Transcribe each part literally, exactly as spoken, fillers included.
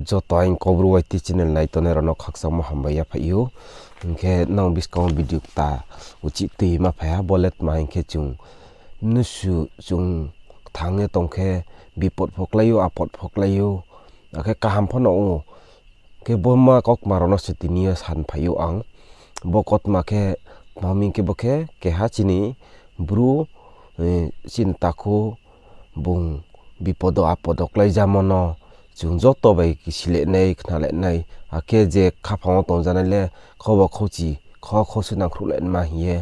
Joto aini Kaubru Y T channel naitongnai rao no khakchangmo hambai yaphaih ou. Hing khe nang buskang wo video kta uchih tui ma phai ha, bo le tma hing khe chung mnusu chung kthang ye tong khe bipot pho klái ou, apot pho klái ou, akhe kaham pho no ong ou. Khe bo ma kautma rao no se tini yo san phai ou ang. Bo kautma khe tma hing khe bo khe keha chini Bru, chini takhu bung bipodo apodo kláijamo no chung joto bai kisi le nai, khna le nai, akhe je khaphang wo tongjanai le khoba khouchi, kho khousu nangkhruh le ma hing ye,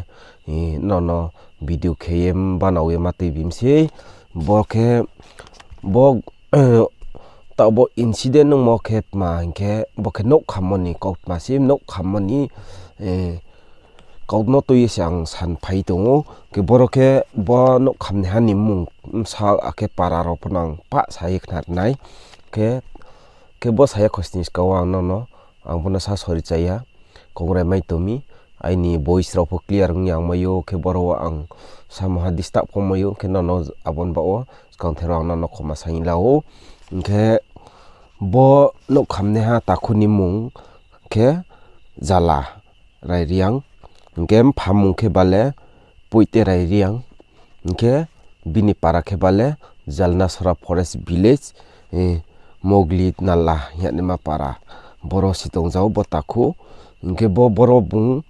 nono video khe ye banao ye ma tuibi mi sei. Bo khe, bo, taoh bo incident ongmo khe tma hing khe, bo khe nouh khammo ni kautma se, nouh khammo ni, kautma no tui ye se ang san phai tong ou. Khe boro khe bo nouh khamnaiha ni mmung bsa akhe para rao pho no ang pah sa ye khna ri nai. Khe, khe bo sa ya khosning skang wo ang nono, ang bo no sa sori cha ya. Kongrai mai tong mi, aini voice rao pho clear ong ya ongmai ou, khe boro wo ang samungha disturb ongmai ou, khe nono abo ni baoh wo skangther wo ang nono khoma saing la ou. Hing khe bo nouh khamnaiha takhu ni mmung khe Jala Raireang, hing khe mpha mmung khe ba le Poite Raireang, hing khe bini para khe ba le Jalnasora Forest Village, Mogli Nala hing ye naima para. Boro se tongja ou bo takhu. Hing khe bo boro bung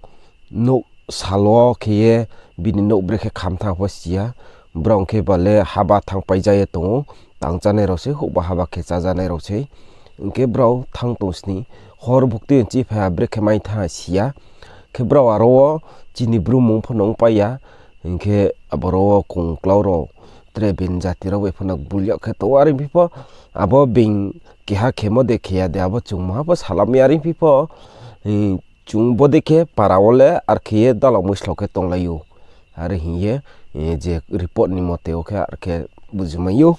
nouh sal wo khe ye bini nouh brekhe kham thanng pho si ya. Brao khe ba le haba thanngpai ja ye tong ou. Tang chánai rao sei, houhba haba khe chájanai rao sei. Hing khe brao thanng tong sni, hor buktui nchi phai ha brekhe mai thanng ha si ya. Khe brao aro wo chini Bru mmung pho no ongpai ya. Hing khe aboro wo kongklau rao, tre being jati rao bai pho no gbul yag khe tong ou. Are phi pho abo being keha khemo de khe ya de, abo chung maha pho salam ya. Are phi pho, chung bodei khe para wo le are khe ye dalao muislo khe tonglai ou. Are hing ye, je report ni mote wo khe are khe bujimai ou.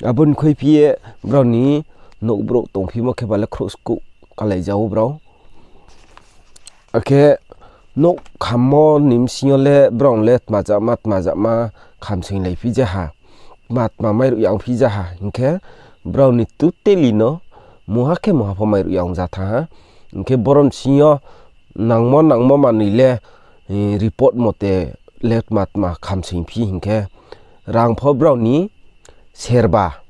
Abo ni khuiphi ye brao ni nouh brouh tongphimo khe ba le khrouh skouh kalaija ou brao. Akhe nouh khammo ni bsing yo le brao le tma jama tma jama khamsoinglaiphi ja ha, tma tma mairuh yangphi ja ha hing khe, brao ni totally no mungha khe mungha pho mairuh yang ja thanng ha. Hing khe boro ni bsing yo nangmo nangmo manoi le, report mote le tma tma khamsoingphi hing khe, rang pho brao ni serba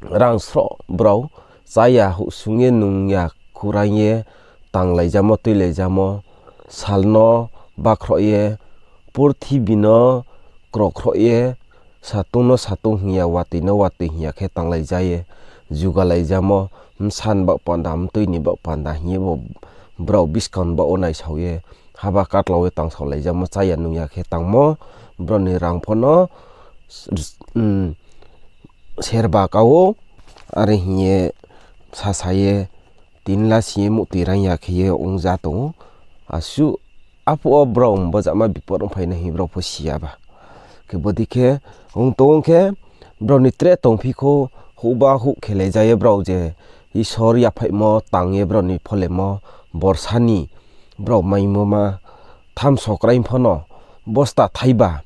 rang sroh brao chá ya, houhsung ye nung ya, khurang ye tanglaijamo, tuilaijamo, sal no bakhroh ye, purthimbi no krokhroh ye, satung no satung hing ya, watoi no watoi hing ya khe tanglaija ye, jugalaijamo, bsa ni baoh panda, mtui ni baoh panda hing ye bo brao buskang ni baoh wo naisao ye, haba katlau ye tangsaolaijamo, chá ya nung ya khe tangmo, brao ni rang pho no serba ka ou, are hing ye sasa ye, tin la si ye muhtoi rang ya khe ye ongja tong ou. Asuh, aphuh wo brao bo jama bipot ongphai nai hing brao pho si ya ba. Khe bodei khe ong tong khe, brao ni tre tongphi khou, houhba houh khelai ja ye brao je Isor yaphaihmo tang ye brao ni pholemo borsa ni brao maimo ma thamso krai pho no bosta thaiba,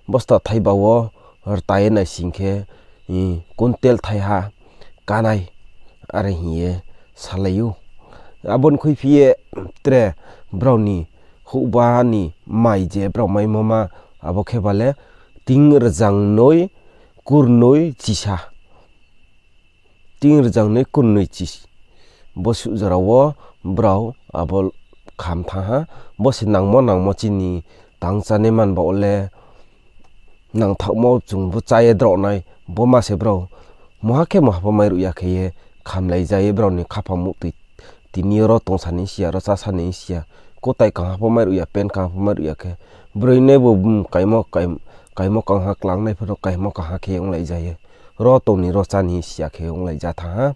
bosta thaiba wo rta ye naising khe, kuntel thaiha kánai, are hing ye salai ou. Abo ni khuiphi ye tre brao ni houhba ni mai je brao maimo ma, abo khe ba le ting rzangnoi kurnoi chisa. Ting rzangnoi kurnoi chis. Bo suh jora wo brao abo kham thanng ha. Bo se nangmo nangmo chini tang chánai man baoh le nangthaohmo chung bo chá ye drao nai, bo ma se brao mungha khe mungha pho mairuh ya khe ye khamlai ja ye brao ni khaphang muhtoi tini yo ro tongsa ni si ya, ro chása ni si ya, kutai kangha pho mairuh ya, pant kangha pho mairuh ya khe, broi nai bo, kaimo, kaimo kangha klangnai pho no kaimo kangha khe onglai ja ye, ro tong ni ro chá ni si ya khe onglai ja thanng ha.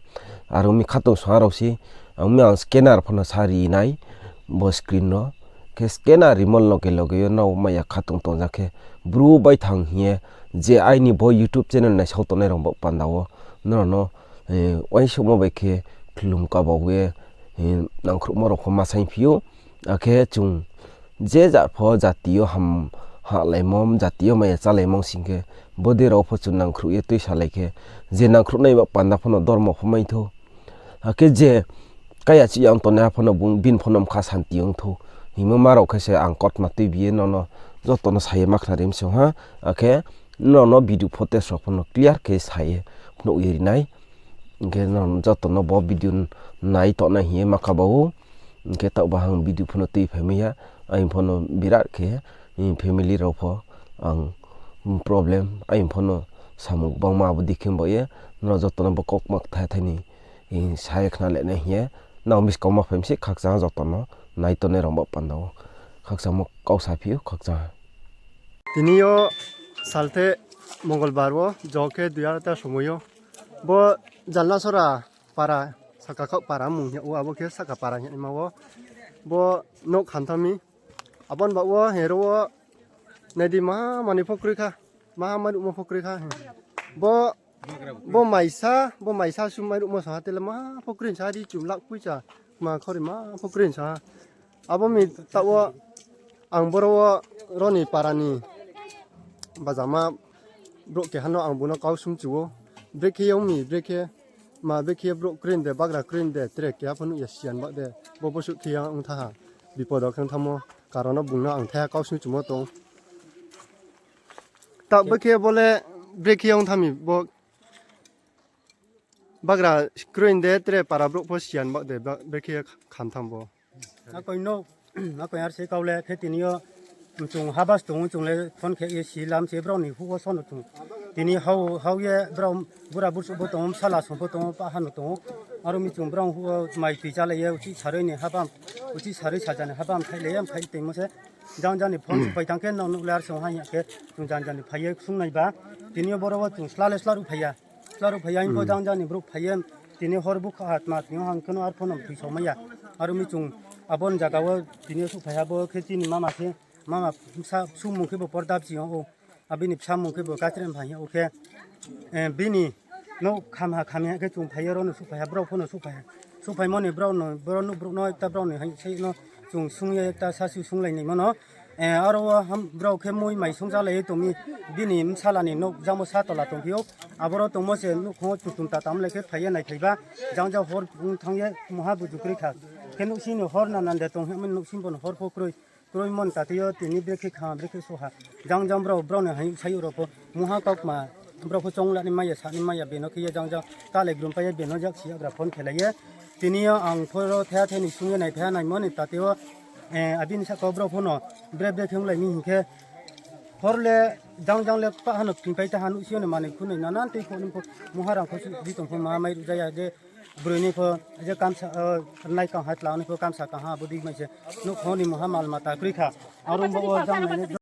Aro mi khatungsung ha rao se, ang mi ang scanner pho no sa ri nai, bo screen no. Khe scanner rimo loge loge yo nrao mai ya khatung tongja khe, Bru baithang hing ye, je aini bo YouTube channel naisao tongnai rao baoh panda wo, nrao no, uaingsouhmo bai khe khlum kaba ye, nangkhruhmo rao pho ma saingphi ou. Akhe chung je jat pho jati yo ham hahlaimo, jati yo mai ya chálaimo sing khe, bodei rao pho chung nangkhruh ye tuisalai khe, je nangkhruhnai baoh panda pho no dormo pho mai thou. Akhe je kaya chih ya ong tongnai ha pho no bung bini pho no mkha santi ong thou. Hingmo ma rao khe se ang kotma tuibi ye nono joto no sa ye ma khnari mi se ha. Akhe nono video footage rao pho no clear khe sa ye phnuh ye ri nai. Hing khe nono joto no bo video nai tongnai hing ye ma kaba ou. Hing khe taoh bahang video pho no tuiphai mai ya. Aini pho no birat khe, family rao pho ang problem, aini pho no samung gbangma abo dei khe bo ye, nono joto no bo kaukma kthai thai ni sa ye khna le nai hing ye, nrao miss kauma phai mi se khakchang ha joto no nai tongnai rao ba panda wo. Khakchangmo kau saphi ou, khakchang ha. Tini yo salthe Mongolbar wo, jo khe dui ar ta somoi yo. Bo Jalnasora para, saka khaoh para mung hing yag ou, abo khe saka para hing yagnaima wo. Bo nouh kham thanng mi. Abo ni baoh wo hero wo nai di, maha manoi pho kroi kha, maha mairuhmo pho kroi kha. Bo, bo maisa, bo maisa su mairuhmo sa ha, tele maha pho kroi sa ha, ri chum lak poicha, ma khori maha pho kroi sa ha. Abo mi taoh wo ang boro wo roni para ni bajama brouh keha no ang bung no kau sung chu ou. Brekhe ye ong mi, brekhe ma brekhe ye brouh kroi de, bagra kroi de, tre keha pho nuh ya siyan ba de, bo bosuh khe ya ong tha ha, bipod wo khe ong thanngmo, karon no bung no ang thaiha kau sung chumo tong. Taoh brekhe bo le brekhe ye ong tha mi bo bagra kroi de, tre para brouh pho siyan ba de, brekhe ye kham thanng bo. Akoi no, akoi ar se kau le khe tini yo chung habas tong ou, chung le phone khe ye si lam se brao ni huh wo sono chung. Tini hao, hao ye brao bura bursuh pho tong ou, bsala song pho tong ou, pah ha no tong ou. Aro mi chung brao huh wo mai tui chálai ye, uchih saroi ni habam, uchih saroi saja ni habam khailai ye, mkhai toimo se. Jang jang ni phone suhphai thanng khe, nang nuh le ar se ong ha hing ya khe, chung jang jang ni phai ye sung nai ba. Tini yo boro wo chung sla le sla ruh phai ya. Sla ruh phai ya, hing pho jang jang ni brouh phai ye, tini hor bukha ha tma tini yo hang khe no ar phone no thoi sao mai ya. Aro mi chung abo ni zaga wo tini yo suhphai ha, bo khe chini mama khe, mama bsa sumung khe bo porda bchi yag ou. Abini bsa mung khe bo Kachre Mphang hing yag ou khe, bini nouh kham ha, kham ya khe chung phai ye ro no suhphai ha, brao pho no suhphai ha. Suhphaimo ni brao no, boro nouh brouh no ekta brao ni haing sai no chung sung ye ekta sasu sunglai naimo no. Aro wo brao khe mui mai sung chálai ye tong mi, bini bsala ni nouh jang bo sa tola tongphi ou. Aboro tongmo se nouhkhong wo chutum ta tam le khe phai ye naiphai ba, jang jang hor ong thanng ye mungha buju kroi kha. Khe nouhsing ni hor nanan de tong hing mi, nouhsing bo no hor pho kroi. Kroimo ni tate yo tini brekhe kha, brekhe so ha. Jang jang brao, brao ni haing sai rao pho. Mungha kaukma, brao pho choung la ni mai ya, sa ni mai ya, beno khe ye jang jang. Talai grum pai ye beno jak si yagra phone khelai ye. Tini yo ang pho ro thaiha thai ni sung ye naiphai ha naimo ni tate yo, abini sahka wo brao pho no bre bre khe onglai mi hing khe. Hor le jang jang le pah ha no pingpai ta ha, nouhsing yo ni manoi khunoi nanan tei pho ni pho, mungha rang pho di tong pho ma mai ruh ja ya je. Broi ni pho je kamsa, nai kang ha tla ni pho kamsa kang ha, abo dei mai se. Nouhkhong ni mungha mal mata kroi kha. Aro bo wo jang nai